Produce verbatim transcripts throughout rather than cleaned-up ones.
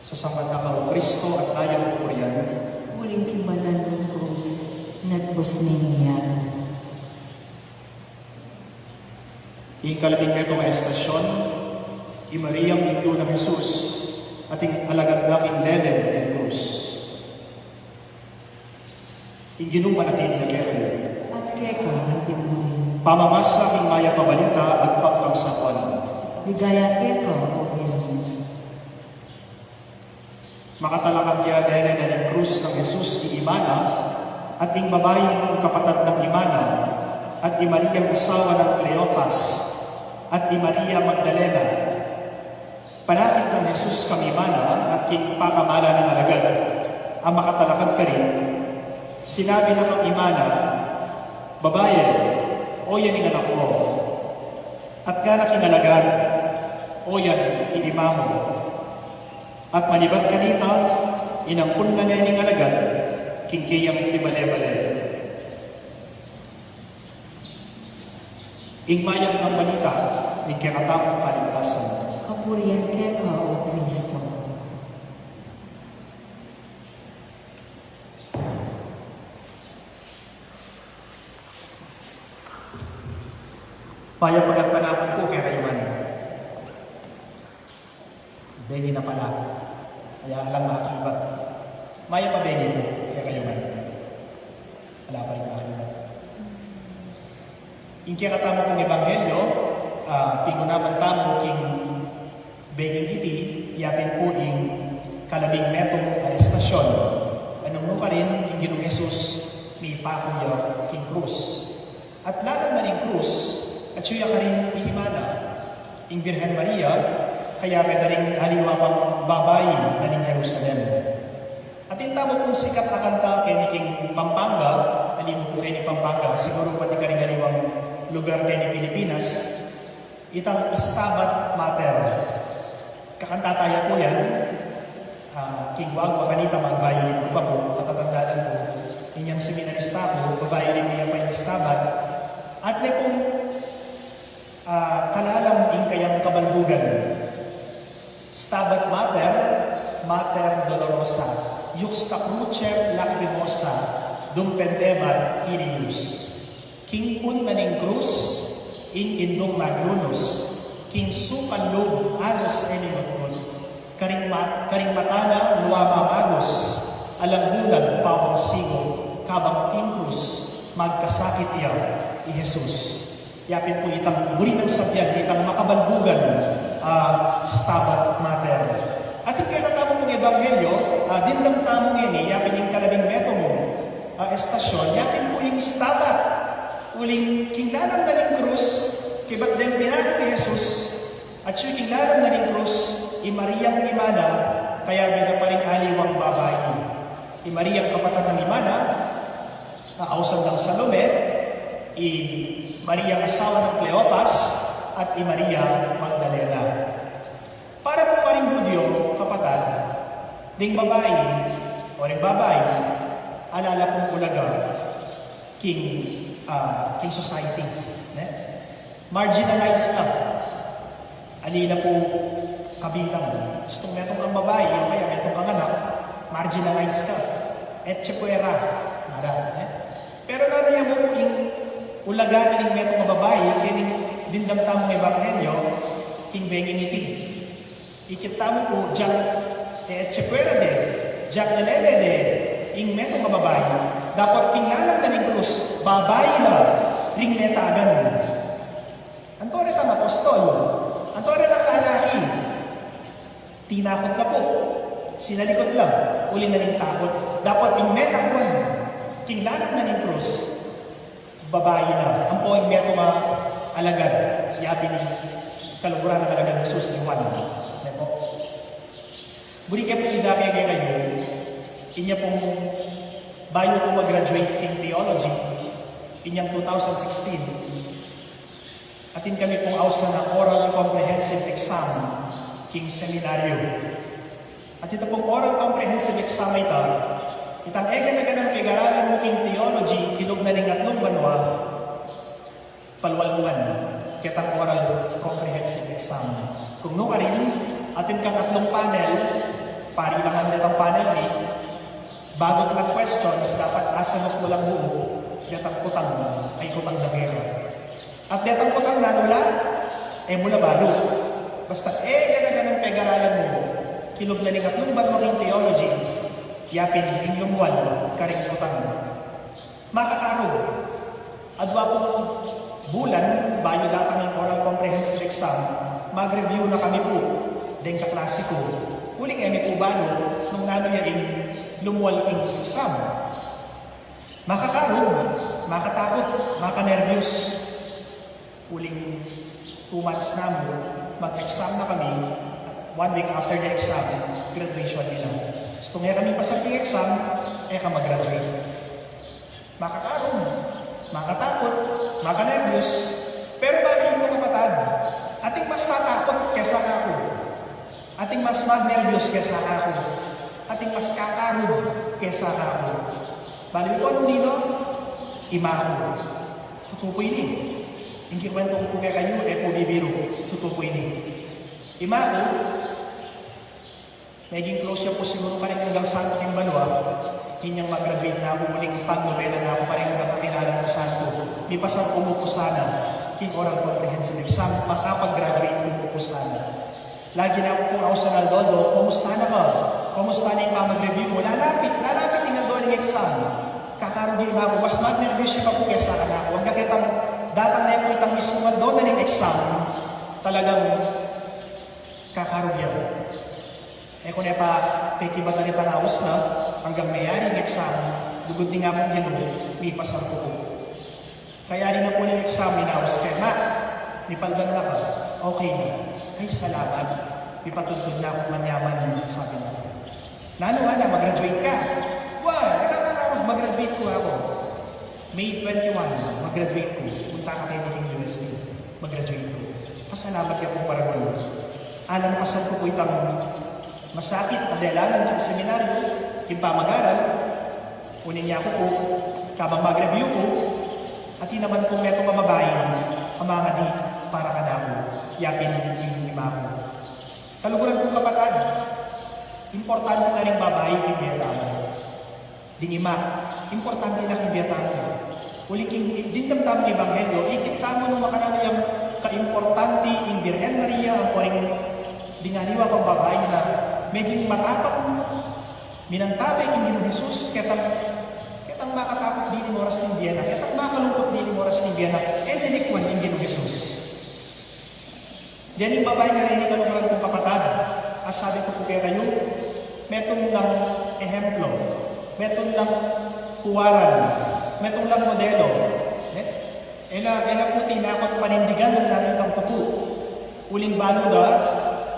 Sasampal na ka, O Kristo, at daya mung purian. Uling king banal mung krus, nagbus ning miyaga. Ing kalabing metung a estasyun, i Mariang indu nang Jesus, at ing alagad na king lele ning krus. Ing Ginu manatili na kekayu. At keka anti mu rin. Pamamasa king Mayap a Balita agpang kang San Juan. Ligaya keka, O Ginu. Makatalakad ya lele na ning krus nang Jesus i ima na, at ing babaing kapatad nang ima na, at i Mariang asawa nang Cleofas, at i Maria Magdalena. Panakit nang Jesus kang ima na at king pakamalan nang alagad a makatalakad karin, sinabi na kang ima na, "Babaye, oyan ing anak mu." At ngana king alagad, "Oyan i ima mu." At manibat kanita, inampun na ne ning alagad king keyang pibale-bale. Ing Mayap a Balita ning kekatamung kaligtasan. Kapurian keka, O Kristo. Mayap a gatpanapun pu kekayu ngan. Bengi na pala. Kaya alang makibat. Mayap a bengi pu kekayu ngan. Ala pa ring makibat. Ing kekatamu pung ebanghelyo, ah, pigunaman tamu king benging iti, yapin pu ing kalabing metung a estasyun a nung nukarin ing Ginung Jesus mipaku ya king krus. At lalam na ring krus, atyu ya karin i ima na, ing Virgen Maria, kayabe da ring aliwa pang babai na ning Jerusalem. Atin tamu pung sikat a kanta keni king Pampanga, ali mu pu keni Pampanga, siguru pati karing aliwang lugar keni Pilipinas, itang Stabat Mater. Kakanta taya pu yan, ah, king guagua kanita, mag-violin ku pa pu, matatanda na pu. Inyang seminarista ku, violin niya pa ing Stabat. At ne pung, ah, kalalam ing kayang kabaldugan. Stabat Mater, Mater Dolorosa, Iuxta Cruce Lacrimosa, Dumpendebat Filius. King pun na ning krus, ing indung maglunus, king sukal lub anus e minutnut, karing ma-, karing mata na luwa mamagus, alang bulag pawang sigu, kabang king krus, magkasakit ya i Jesus. Yapin pu itang buri nang sabian, itang makabaldugan, ah, Stabat Mater. At ing kekatamu pung ebanghelyo, ah, dimdam tamu ngeni, yapin ing kalabing metung a estasyun, yapin pu ing Stabat. Uling king lalam na ning krus, kebat deng pinaku i Jesus, atyu king lalam na ning krus, i Mariang ima na, kayabe da pa ring aliwang babai. I Mariang kapatad nang ima na, a ausan dang Salome, i Mariang asawa nang Cleofas, at i Maria Magdalena. Para pu karing Judio, kapatad, ding babai, o ring babai, ala la pung ulaga king, ah, king society, ne? Marginalized na. Ali la pu kabilang. Gustung metung kang babai, o kaya metung kang anak, marginalized ka. Etche fuera, ngara, ne? Pero nanu ya mu pu ing ulaga na ning metung a babai, keni dimdam tamung ebanghelyo, king benging iti. Ikit tamu pu, diak e-etche fuera de, diak lelele de, ing metung a babai. Dapot king lalam na ning krus, babai la ring metagan. Anto retang apostol? Anto retang lalaki? Tinakot la pu. Sinalikut la, uli na ning takut. Dapot ing metagan, king lalam na ning krus, babai na. Ampo ing metung a alagad, yabi ning kaluguran nang alagad Jesus, i Juan. Ne pu? Buri ke pu idake kekayu, inya pung bayu ku mag-graduate king theology, inyang two thousand sixteen, atin kami pung ausan a oral comprehensive exam king seminaryo. At ita pung oral comprehensive exam a ita, itang e gana-ganang pigaralan mu king theology king lub na ning atlung banua, palual mu ngan ketang oral comprehensive exam. Kung nukarin, atin kang atlung panel, Parilangan detang panel ni, bago tlang questions, dapat asagot mu lang mu detang kutang, ay kutang na pera. At detang kutang na wala, e mu la balu. Basta e gana-ganang pegaralan mu, kilub na ning atlung banua king theology, yapin ing lumwal karing kutang. Makakarog, adwa pung bulan bayu datang ing oral comprehensive exam, mag-review na kami pu deng kaklase ku. Uling e mi pu balu nung nanu ya ing lumwal king exam. Makakarog, makatakut, makanerbiyos. Uling two months na mu, mag-exam na kami. One week after the exam, graduation mi na. Istung e kami pasang king exam, e ka mag-graduate. Makakarog, makatakut, makanerbiyos. Pero bale pu, kapatad, ating mas tatakut kesa kaku. Ating mas magnerbiyos kesa kaku. Ating mas kakarog kesa kaku. Bale pu, nanu ning ima ku? Tutu pu ini. Ing kikwentu ku pu kekayu, e pu bibiru. Tutu pu ini. Ima ku, meging close ya pu siguru karing anggang santo king banua. Inyang mag-graduate na ku, uling pagnobena na ku karing anggang kakilala kung santo. Mipasar ku mu pu sana king oral comprehensive exam, makapag-graduate ku mu pu sana. Lagi na ku pung ausan aldo-aldo, "Kumusta na ka? Kumusta na ing pamag-review mu?" Lalapit, lalapit ing aldo ning exam. Kakarog ya ima ku, mas magnerbiyos ya pa pu kesa kanaku. Anggang ketang datang na pu itang mismung aldo na ning exam, talagang kakarog ya. E ku ne pa pekibatan itang aus na, anggang meyari ing exam, lugud ning Apung Ginu, mipasar ku pu. Kayari na pu ning exam, inaus ke, "Ma, mipaldan na ka?" "Okay na." "Ay, salamat. Mipatudtud na kung manyaman," sabi na. "Nanu, ana, mag-graduate ka?" "Wa, e ka nanu, mag-graduate ku aku. May twenty-one, mag-graduate ku. Punta ka keni king U S T. Mag-graduate ku." Pasalamat ya pu, paragul. Alang pasal ku pu itang masakit a delangan king seminaryo, king pamag-aral. Uling yaku pu, kabang mag-review ku, atin naman pung metung a babai a mangadi para kanaku, yapin ing ima ku. Kaluguran kung kapatad, importante na ring babai king bie tamu. Ding ima, importante na king bie tamu. Uling king dimdam tamung ebanghelyo, ikit tamu nung makananu yang kaimportante ing Birhen Maria, ampo ring ding aliwa pang babai na meging matapang minantabe king Ginung Jesus, ketang, ketang makatapang diling oras ning bie na, ketang makalungkut diling oras ning bie na, e de likwan ing Ginung Jesus. Dening babai ngeni, kaluguran kung kapatad, a sabi ku pu kekayu, metung lang ehemplo, metung lang kuwaran, metung lang modelo. E? E la, e la pu tinakot panindigan nung nanu itang tutu. Uling balu da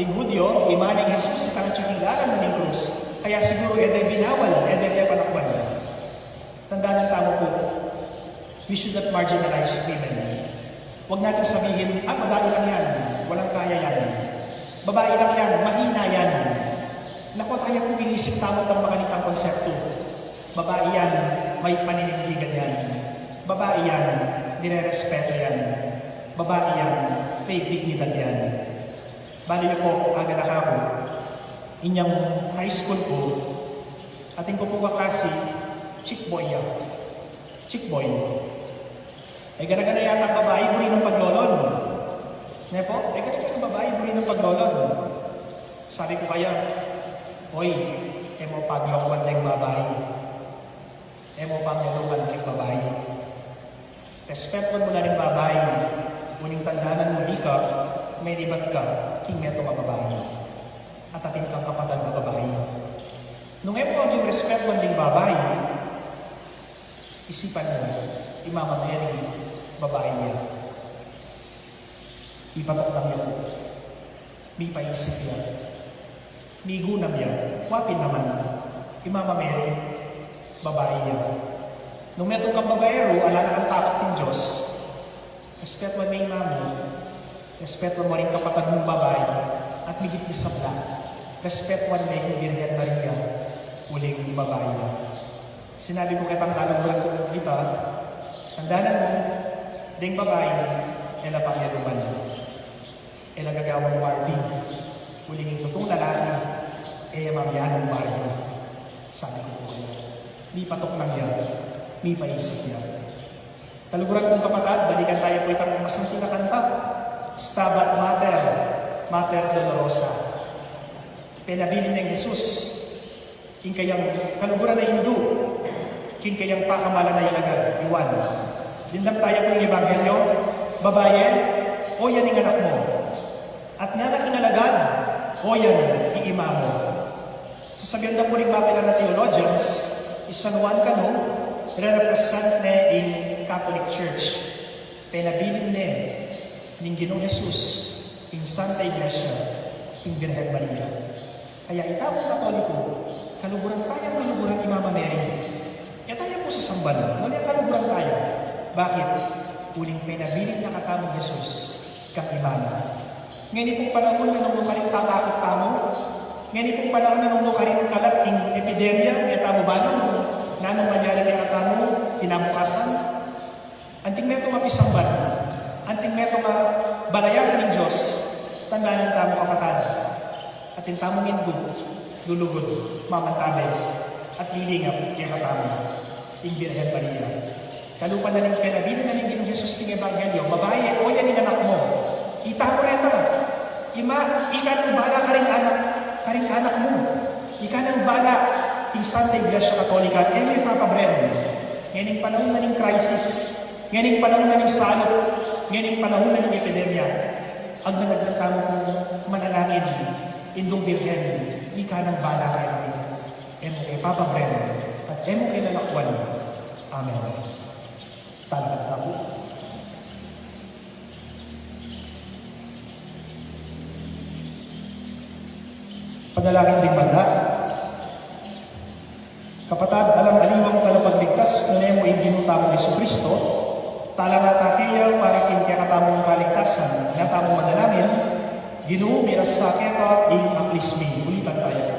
ding Hudyo, ima nang Jesus, itang atyu king dalan na ning krus. Kaya siguru e de binawal, e de pepanakwan. Tandanan tamu pu, we should not marginalize women. Huwag nating sabihin, "Ah, babae lang yan, walang kaya yan. Babae lang yan, mahina yan." Naku, kaya pu inisip tamu itang makanitang konsepto. Babae yan, may paninindigan yan. Babae yan, nirerespeto yan. Babae yan, may dignidad yan. Bale yu pu, aga na kaku. Inyang high school ku, atin ku pung kaklase, chick boy ya. Chick boy. E gana-gana yatang babai buri nang paglolon. Ne pu? E gana-ganang babai buri nang paglolon. Sabi ku kaya, "Oy, e mu paglokuan deng babai. E mu paglokuan deng babai. Respetwan mu la ring babai. Uling tandanan mu, ika, melibat ka king metung a babai. At atin kang kapatad a babai. Nung e mu aging respetwan ding babai, isipan mu, i Mama Mary, babai ya." Ipatuknang ya pu. Mipaisip ya. Migunam ya. Wa pin naman, i Mama Mary, babai ya. Nung metung kang babaeru, ala na kang takut king Dios, respetuan me ing ima mu, respetuan mu ring kapatad mung babai, at migit king sabla, respetuan me ing Birhen Maria, uling babai ya. Sinabi ku ketang kaluguran kung ita, tandanan mu, deng babai, e la pangyaluman. E la gagawang Barbie. Uling ing tutung lalaki, E ya mabianan, pari. Sabi ku pu kaya, mipatuknang ya, mipaisip ya. Kaluguran kung kapatad, balikan taya pu itang masanting a kanta, Stabat Mater, Mater Dolorosa. Penabilin neng Jesus ing kayang kaluguran a indu king kayang pakamalan a alagad, i Juan. Dimdam taya pu ing Ebanghelyo, Babaye, oyan ing anak mu. At ngana king alagad, oyan ing ima mu. Sasabian da pu ring mapilan a theologians, i San Juan kanu, rerepresent ne ing Catholic Church. Penabilin ne ning Ginung Jesus ing Santa Iglesia king Birhen Maria. Kaya ita pung Katoliko, kaluguran taya, kaluguran i Mama Mary. E taya pu sasamban, nune kaluguran taya. Bakit? Uling penabilin na katamung Jesus kang ima na. Ngeni pung panaun na nung nukarin tatakut tamu, ngeni pung panaun na nung nukarin kalat ing epidemya, e tamu balu nung nanung malyari kekatamu kinabukasan. Anting metung a pisamban, anting metung a balayan ning Dios, tandanan tamu, kapatad. Atin tamung indu, lulugud, mamantabe, at lilingap kekatamu ing Birhen Maria. Kalupa na ning penabilin na ning Ginung Jesus king Ebanghelyo, Babaye, oyan ing anak mu. Ita mu reta, ima, ika nang bala karing anak, karing anak mu. Ika nang bala king Santa Iglesia Katolika, e me papabren. Ngening panaun na ning crisis, ngening panaun na ning salu, ngening panaun na ning epidemya, agnang-agnang tamu pung manalangin, Indung Birhen, ika nang bala kekami, e mu ke papabren, at e mu ke lalakwan. Amen. Talakad tamu. Panalangin ding manda. Kapatad, alang aliwang talapagligtas, nune mu ing Ginu tamung Jesucristo, talangata ke ya para king kekatamung kaligtasan, ina tamung manalangin, Ginu, miras sa keka ing aklis mi. Ulitan taya.